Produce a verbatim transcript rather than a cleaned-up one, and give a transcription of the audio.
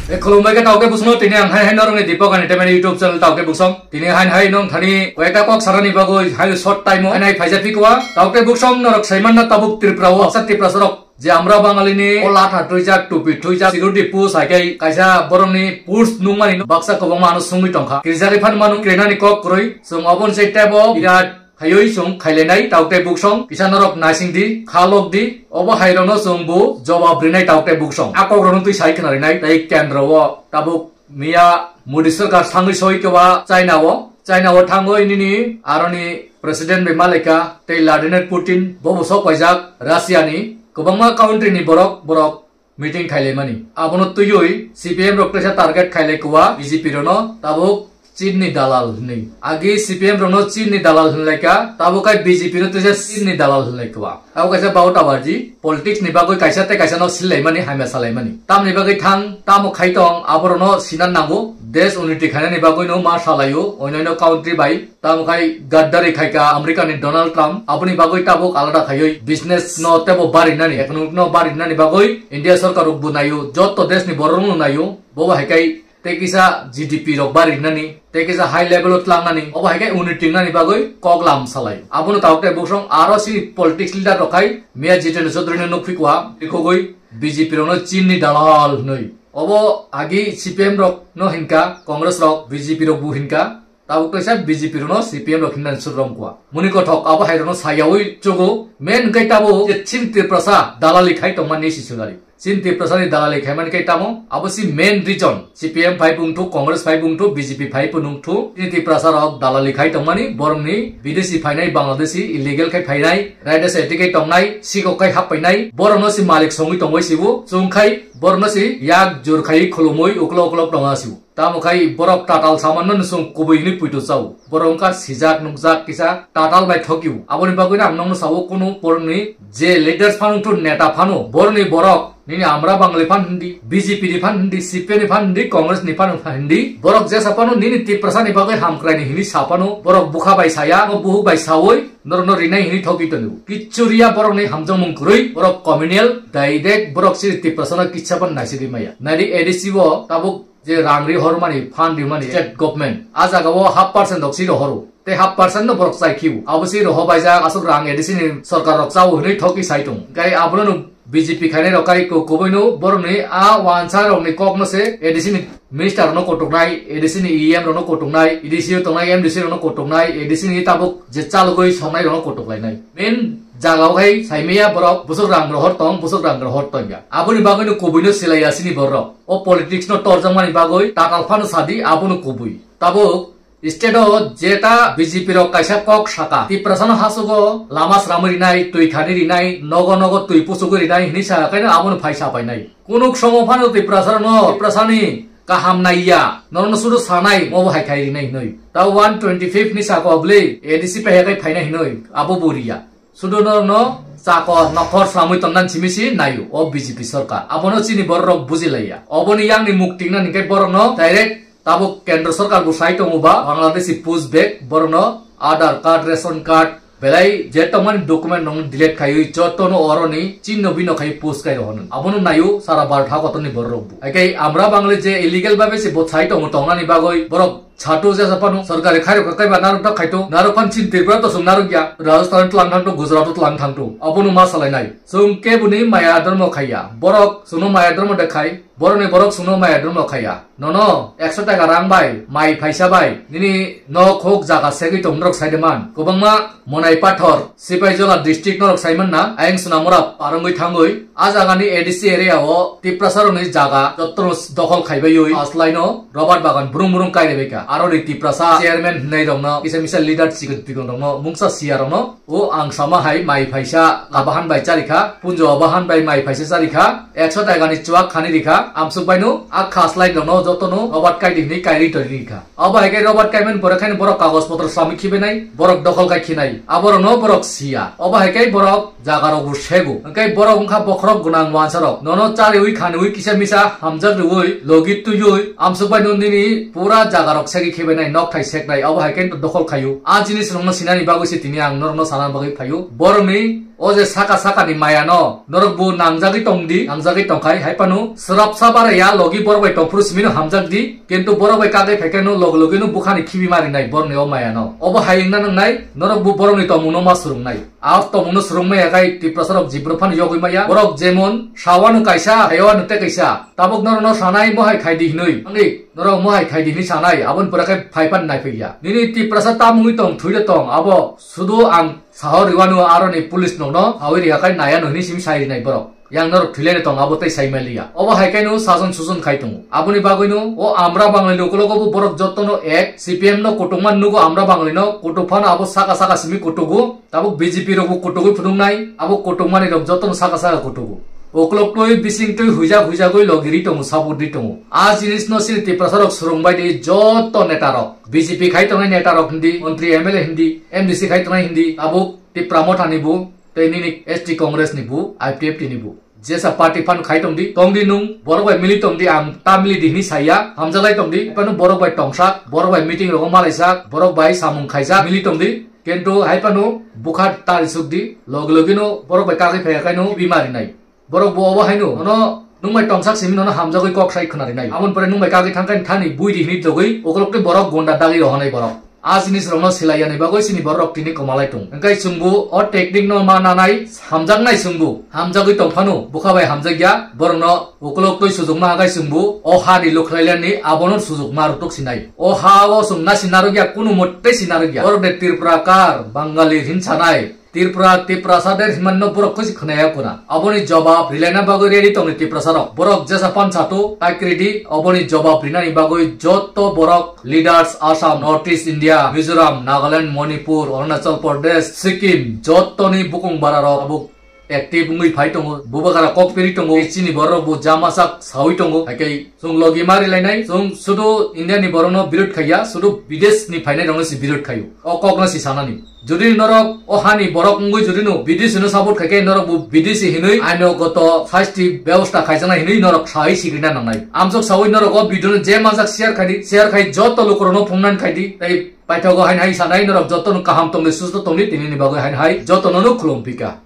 E khulumbai khe tauke busong tini ang hai hai norokni Deepak Entertainment YouTube channel tauke busong. Tini hai hai nong thani koyekta kok sarani bagwi hai short time o hai hai phaijak phikwa. Tauke busong norok saimanna tabuk Tripura o baksa Tiprasa rok je amra Bangali ni o latha twijak, tupi twijak, security post hai kai kaisa borokni post nungmani baksa kwbangma ano sungwi tongkha. Kirijagwi phan manu krenani kok kwrwi. Chwng oboni se tebo birat khaiwi chwng khailainai tauke busong kisa norok naising di, kha lok di, obo hai rokno chwng bo jobab rinai tauke busong. A kok rokno twi sai khna rinai tei kendro o tabuk miya Modi sarkar thangwi soi keba China o. China o thangwi nini aroni president bai malika tei Vladimir Putin bo bo sok paijak Russia ni kwbangma country ni borok borok meeting khailaimani. Abono twiwi C P M rok teisa target khailai kua B J P rono tabuk Chinni dalal hinwi. Agi C P M rokno Chinni dalal hinlaika, tabuk kai B J P no teisa Chinni dalal hinlai kua. Abo kaisa bauta baji, politics ni bagwi kaisa tei kaisa no sillaimani, hamya salaimani. Tamni bagwi thang, tamo khai tong, aborokno sinan nango. Desh unity khainani bagwi no ma salaio, onyoino country bai. Tamo khai gaddari khaika America ni Donald Trump, aboni bagwi tabuk alada khaiwi business no tebo barinani, economic no barinani bagwi India sarkar rok bo naio, jotto desh ni borok no naio, bobo hai kai tei kisa G D P rok barinani, tei kisa high level o tlangnani, obo hai kai unity wngnani bagwi kok lam salai. Abono tabuk tei busong aro si politics leader rok khai Mia Jitendra Chaudhary no nukphi kua, ikhogwi B J P rokno Chinni dalal hinwi. Obo agi C P M rok no hinka, Congress rok, B J P rok bo hinka, tabuk kaisa B J P rokno C P M rok hinmani sur romkwa. Muni kothok abo hai rokno sayawi chugo, men hwnkhe tabuk je Chin Tiprasa dalali khai tongmani si sugari. Chin Tiprasa ni dalali khaimani khe tamo, abo si main reason. C P M phai bungthu, Congress phai bungthu, B J P phai punungthu, Chin Tiprasa rok dalali khai tongmani, borokni bidesi phainai, Bangladeshi illegal khai phainai, raida se tike tongnai, sikok khai hap painai, borokno si malik songwi tongwi sibo, chwng khai borokno si yak jur khai khulumwi uklok uklok tongna sibo. Tamo khai borok tatal samanno nisung kubui hwnwi puitu chao. Borok wngkha sijak nukjak kisa tatal bai thokio. Aboni bagwino ang nokno sao kunu borokni je leaders phano wngthu neta phano borokni borok nini amra Bangali phan hindi, B J P ni phan hindi, C P M ni phan hindi, Congress ni phan hindi. Borok jesa phano nini Tiprasa ni bagwi hamkrai ni hini sa phano borok bukha bai saya, o buhuk bai sawi norokno rinai hini thoki tongo. Kichuriya borokni hamjakmung kwrwi, borok communal, direct borok siri Tiprasa no kisa phan naisidi maya. Nadi A D C o tabuk je rang ri hormani, phan rimani state government, a jaga o half percent rok si rohoro. Tei half percent no borok chai khiu. Abo si roho baijak, aswk rang A D C ni sorkar rok chao hinwi thoki sai tong. Gai abono no B J P khainai rok kai ko kubui no borok ni a wansa rok ni kok no se A D C ni minister rok no kotok nai, A D C ni E M rok no kotok nai, A D C o tongnai M D C rok no kotok nai, A D C ni tabuk je chalogwi songnai rok no kotok lai nai. Main jaga o khai sai maya borok bwswk rang rohor tong, bwswk rang rohor tong ya. Aboni bagwi no kubui no silai ya sini borok. O politics no torjakmani bagwi tatal phano sadi abono kubui. Tabuk state o jeta B J P rok kaisa kok saka, Tiprasa no hasugo lama sramwi rinai, twi khani rinai, nogo nogo twi puchugwi rinai hinwi saka, kaino abono phai sa painai. Kunuk somo phano Tiprasa no, Tiprasa ni kaham naiya, norokno sudu sanai, mobo hai khai rinai hinwi. Ta one twenty fifth ni saka obli A D C pehya kai phainai hinwi, abo bo riya. Sudu no, no, chakor, nokhor slamwi tongnan simi si naio, o B J P sorkar. Abono chini borok rok bujilaiya. Oboni yangni mukting nani khe borok no direct tabuk kendro sorkar bo sai tongo ba, Bangladeshi push back, borok no Aadhaar card, ration card, belai je tongmani document rok no delete khaiwi joto no oroni chinno bino khai push kai rohorno. Abono naio sara Bharat hakotorni borok rok bo. Haikhe amra Bangali je illegal babe se bo sai tongo tongnani bagwi borok Chatu jesa phano sorkari khairok khe kaiba narwk ta khaito, narwk phan chin Tripura to chwng narwk ya, Rajasthan tlang thangto, Gujarat tlang thangto, abono ma salainai. Chwng keboni maya dharma khaiya, borok chwngno maya dharma de khai, borokni borok chwngno maya dharma khaiya. Nono ekso taka rang bai, mai phaisa bai, nini nok hok jaga segwi tong norok saide man. Kwbangma Monai Pathor, Sipaijola district norok saiman na, ayang Sonamura parongwi thangwi, a jagani A D C area o Tiprasa rokni jaga jottono dokhol khaibaiwi aslaino Robert Bagan brung brung kairebaikha. Aroni Tiprasa chairman hwnwi rokno, kisa misa leader chikon pikon rokno, mungsa siya rokno, o ang sama hai mai phaisa abahan bai charikha, punjo abahan bai mai phaisa charikha, ekso taikani chuak khani rikha, amsuk baino a khaslai rokno jotono Robert kaidi hwnwi kairi tori rikha. Obo hai khe Robert Kaiman pore khaino borok kagoj potro sami khibenai, borok dokhol khai khinai. Aborokno borok siya. Obo hai khe borok jaga rok bo sego. Hwnkhe borok wngkha bokhorok gwnang wansa rok. Nono chariwi khaniwi kisa misa hamjak riwi logi twiwi amsuk bai nondini pura jaga rok segi khibenai, nok thai seknai. Obo hai khe dokhol khaio. A jinis rokno sinani bagwi se tini ang norokno sana bagwi phaio. Borokni O je saka saka ni maya no norok bo nangjagwi tong di, nangjagwi tong khai hai phano srapsa bara ya logi borok bai tongphuru simi no hamjak di, kintu borok bai kagwi phai khe no log logi no bukha ni khibi mari nai borok ni o maya no. Obo hai wngna nang nai norok bo borok ni tongmung no ma swrwng nai. A tongmung no swrwng maya khai Tiprasa rok jibro phano yogwi maya. Borok jemon sawano kaisa, hayawano tei kaisa. Tabuk norok no sanai mohai khai di hinwi. Ani norok mohai khai di hinwi sanai, aboni pore khe phai phan nai phai ya. Nini Tiprasa tamungwi tong, thwi de tong, abo sudu ang Sahor Riwanu aroni police nokno sawi riya khai naya no hini simi sai rinai borok. Yang norok thwilai tong abo tei sai maliya. Obo hai kaino sajon sujon khai tongo. Aboni bagwino o Amra Bangali ni ukologo bo borok jotto no ek, C P M no kutukma nugo Amra Bangali no, kutuk phano abo saka saka simi kutugo. Tabuk B J P rok bo kutugwi phunuknai, abo kutukmani rok jotto no saka saka kutugo. Ukolok twi bising twi huijak huijagwi logi ri tongo, support ri tongo. A jinis no sini Tiprasa rok swrwng bai di jotto neta rok. B J P khai tongnai neta rok hindi, montri M L A hindi, M D C khai tongnai hindi, tabuk Tipra Motha ni bu, tei nini S T Congress ni bu, I P F T ni bu. Jesa party phan khai tong di, tong di nung, borok bai mili tong di, ang ta mili di hini saya, hamjaklai tong di, phano borok bai tongsak, borok bai meeting rogo malaisak, borok bai samung khaijak, mili tong di, kintu hai phano bukha tari suk di, logi logi no borok bai kagwi phai khai no bimari nai. Borok bo obo haino, nono nung bai tongsak simi nono hamjagwi kok sai khwnari nai. Aboni pore nung bai kagwi thang khai thani bui di hini dogwi, ukolok tei borok gonda dagwi rohonai borok. A jinis rokno silai yani bagwi sini borok tini komalai tong. Hingkai chwngbo o technique no ma nanai hamjaknai chwngbo. Hamjagwi tong phano bukha bai hamjakya, borokno ukolok twi sujukma hingkai chwngbo o ha ni lukhlai lani abono sujukma rwtuk sinai. O ha o chwng na sinarwkya, kunu mottei sinarwkya. Borok de Tripura kar, Bangali hin sanai. Tripura, Tiprasa der himanno borok khusi khwnaya kuna. Aboni jobab rilaina bagwi ready tongni Tiprasa rok. Borok jesa phan sato, tak ready, aboni jobab rinani bagwi jotto borok leaders Assam, North East India, Mizoram, Nagaland, Manipur, Arunachal Pradesh, Sikkim, jottoni bukung bara rok abo active wngwi phai tongo. Bubakara kok piri tongo. Chini borok bo jamasak sawi tongo. Haikhe chwng logi ma rilainai. Chwng sudu India ni borokno birod khaiya, sudu bidesh ni phainai rokno se birod khaio. O kokno se sanani. Jodi norok o hani borok wngwi jodi no B D C no support khai khe norok bo B D C hinwi aino goto sasti bebosta khaijaknai hinwi norok sai sigrina nangnai. Amsok sawi norok o video no je manjak share khai di, share khai joto lukurokno phungnani khai di. Tei paithago haino hai sanai norok joto no kaham tongdi susto tongdi tini ni bagwi haino hai joto no no khulum pika.